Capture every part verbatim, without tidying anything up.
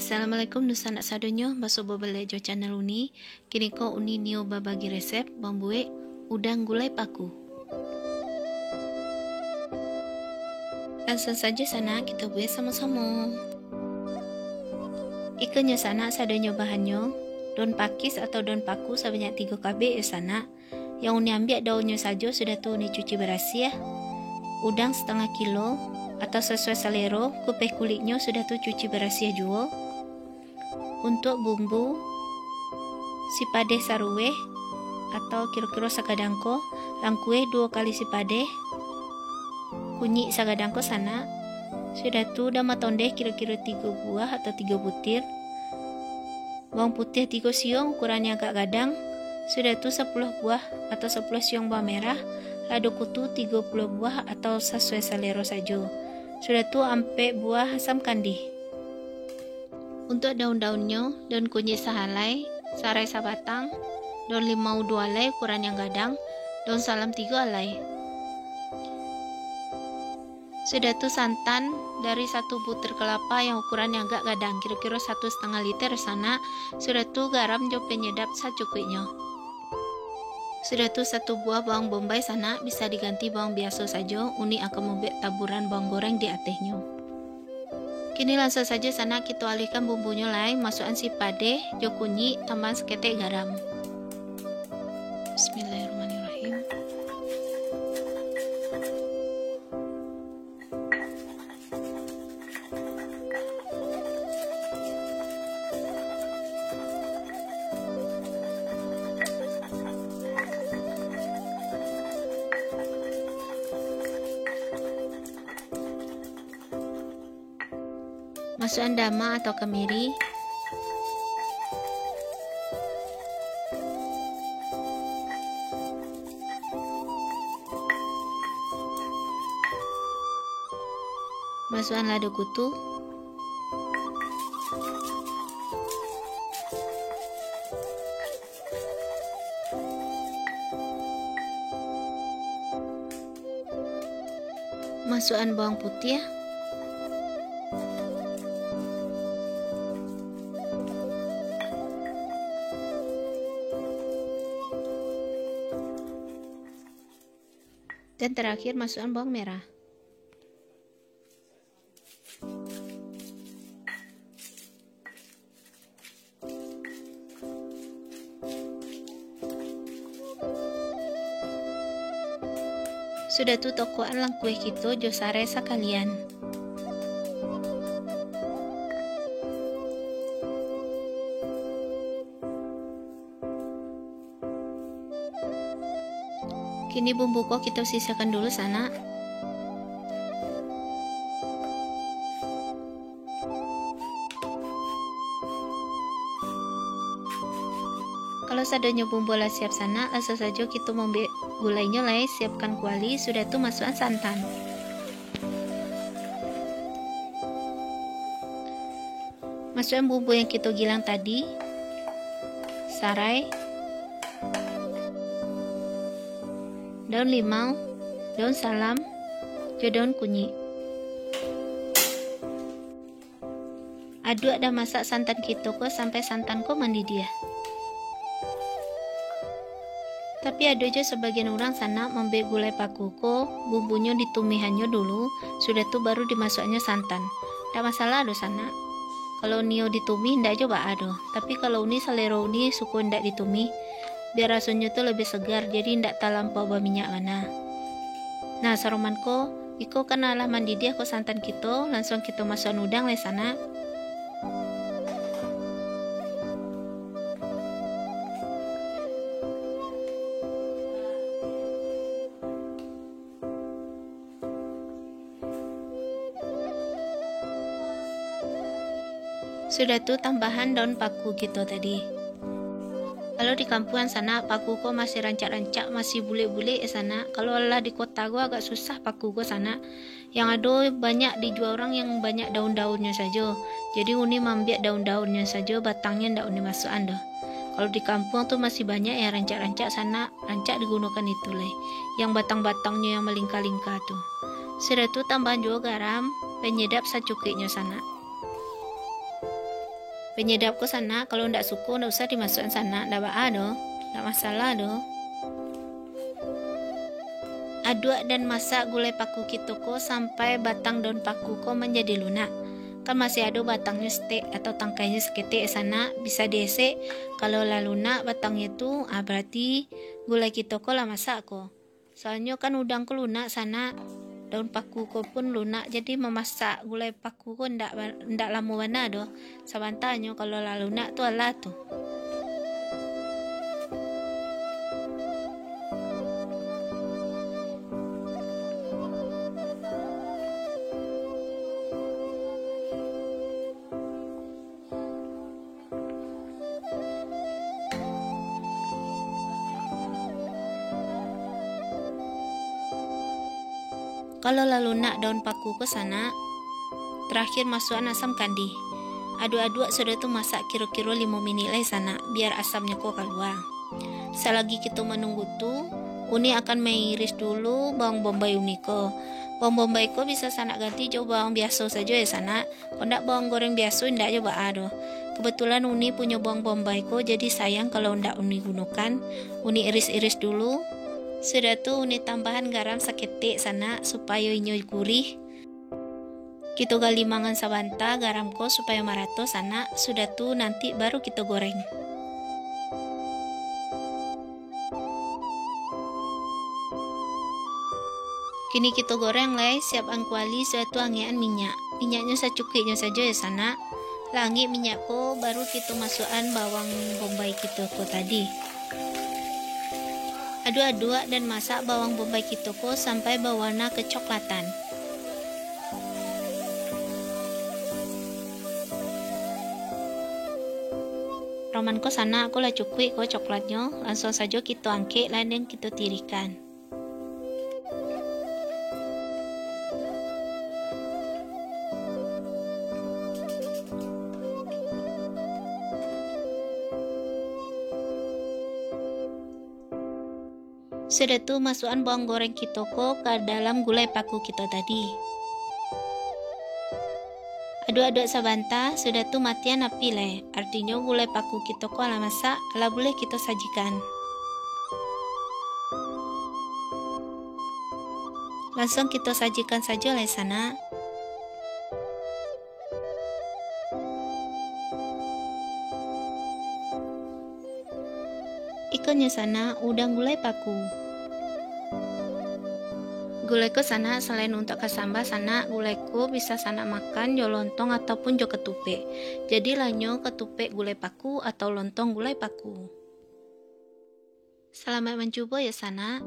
Assalamualaikum dunsanak sadonyo, basuo baliak jo channel Uni. Kini ko Uni nio babagi resep mambuek udang gulai paku. Langsuang sajo sanak kito buek samo-samo. Ikonyo sanak sadonyo bahannyo, daun pakis atau daun paku sabanyak tigo kabek yo sanak. Yang Uni ambiak daunnyo sajo, sudah tu Uni cuci barasiah. Udang satangah kilo atau sasuai salero, kupeh kuliknyo sudah tu cuci barasiah juo. Untuak bumbu, sipadeh saruweh atau kiro-kiro sagadang ko, langkueh duo kali sipadeh, kunyik sagadang ko sanak, sudah tu daun matondeh kiro-kiro tigo buah atau tigo butir, bawang putiah tigo siong ukuran yang agak gadang, sudah tu sapuluah buah atau sapuluah siong bawang merah, lado kutu tigo puluah buah atau sasuai salero sajo, sudah tu ampek buah asam kandih. Untuak daun-daunnyo, daun kunyik sahalai, sarai sabatang, daun limau duo alai ukuran yang gadang, daun salam tigo alai. Sudah tu santan dari satu butir kelapa yang ukuran yang agak gadang, kiro-kiro satu satangah liter sanak. Sudah tu garam jo penyedap sacukuiknyo. Sudah tu satu buah bawang bombay sanak, bisa diganti bawang biaso sajo, Uni akan mambuek taburan bawang goreng di atehnyo. Kini langsuang sajo sanak kito alihkan bumbunyo lai, masuakan sipadeh jo kunyik, tambahan saketek garam. Bismillahirrahmanirrahim. Masuakan dama atau kemiri. Masuakan lado kutu. Masuakan bawang putiah. Dan terakhir, masuakan bawang merah. Sudah tu, tokokan langkueh kito jo sarai sakalian. Kini bumbu ko kito sisakan dulu, sanak. Kalau sadonyo bumbu lah siap, sanak, langsuang sajo kito mambuek gulainyo lai. Siapkan kuali, sudah tu masuakan santan. Masuakan bumbu yang kito gilang tadi, sarai, daun limau, daun salam, jo daun kunyik. Aduak dah masak santan kito ko sampai santan ko mandidiah. Tapi ado jo sabagian urang sanak mambuek gulai paku ko, bumbunyo ditumihannyo dulu, sudah tu baru dimasuakannyo santan. Ndak masalah doh sanak. Kalau nio ditumih ndak jo baa doh. Tapi kalau uni, salero uni suko ndak ditumih, biar rasonyo tu labiah segar, jadi ndak talampau baminyak bana. Nah, saroman ko, iko kan alah mandidiah ko santan kito, langsuang kito masuakan udang lai sanak. Sudah tu, tambahan daun paku kito tadi. Kalau di kampuang sanak, paku ko masih rancak-rancak, masih bulek-bulek sanak. Kalau alah di kota ko agak susah paku ko sanak. Yang ado banyak dijua urang yang banyak daun-daunnyo sajo. Jadi uni maambiak daun-daunnyo sajo, batangnyo ndak uni masuakan doh. Kalau di kampuang tu masih banyak yang rancak-rancak sanak, rancak digunokan itu lai. Yang batang-batangnyo yang malingka-lingka tu. Sudah tu tambahan juo garam, panyedap sacukuiknyo sanak. Penyedap ko sanak, kalau ndak suko, ndak usah dimasuakan sanak, ndak baa doh, ndak masalah doh. Aduak dan masak gulai paku kito ko sampai batang daun paku ko manjadi lunak. Kan masih ado batangnyo saketek atau tangkainyo saketek sanak, bisa diesek. Kalau lah lunak batangnyo tu, ah, berarti gulai kito ko lah masak ko. Soalnyo kan udang ko lunak sanak, daun paku ko pun lunak, jadi mamasak gulai paku ko ndak ba-, ndak lamo bana doh. Sabanta nyo kalau lah lunak tu alah tu. Kalau lah lunak daun paku ko sanak, terakhir masuakan asam kandih. Aduak-aduak sudah tu masak kiro-kiro limo minik lai sanak, biar asamnyo ko kalua. Salagi kito manunggu tu, uni akan mairis dulu bawang bombay uni ko. Bawang bombay ko bisa sanak ganti jo bawang biaso sajo ya sanak. Kok ndak bawang goreng biaso, indak jo baa doh. Kebetulan uni punyo bawang bombay ko, jadi sayang kalau ndak uni gunokan. Uni iris-iris dulu. Sudah tu uni tambahan garam saketek sanak, supayo inyo gurih. Kito galimangan sabanta garam ko supayo marato sanak, sudah tu nanti baru kito goreng. Kini kito goreng lai, siapkan kuali, sudah tu angek-an minyak. Minyaknyo sacukuiknyo sajo ya sanak. Lah angek minyak ko, baru kito masuakan bawang bombay kito ko tadi. Aduak-aduak dan masak bawang bombay kito ko sampai bawarna kecoklatan. Roman ko sanak, ko lah cukuik ko coklatnyo, langsuang sajo kito angkek, lah den kito tirikan. Sudah tu, masuakan bawang goreng kito ko ka dalam gulai paku kito tadi. Aduak-aduak sabanta, sudah tu matian api lai. Artinyo, gulai paku kito ko alah masak, alah buliah kito sajikan. Langsuang kito sajikan sajo lai sanak. Ikonyo sanak, udang gulai paku. Gulai ko sanak, salain untuak ka samba sanak, gulai ko bisa sanak makan jo lontong ataupun jo katupek. Jadi lah nyo katupek gulai paku atau lontong gulai paku. Salamaik mancubo ya sanak.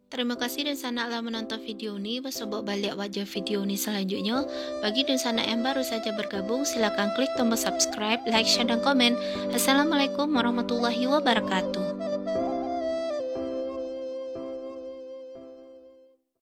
Tarimo kasih dunsanak lah manonton video ni. Basobok baliak wak jo video ni salanjuiknyo. Bagi dunsanak yang baru saja bergabung, silakan klik tombol subscribe, like, share, dan komen. Assalamualaikum warahmatullahi wabarakatuh.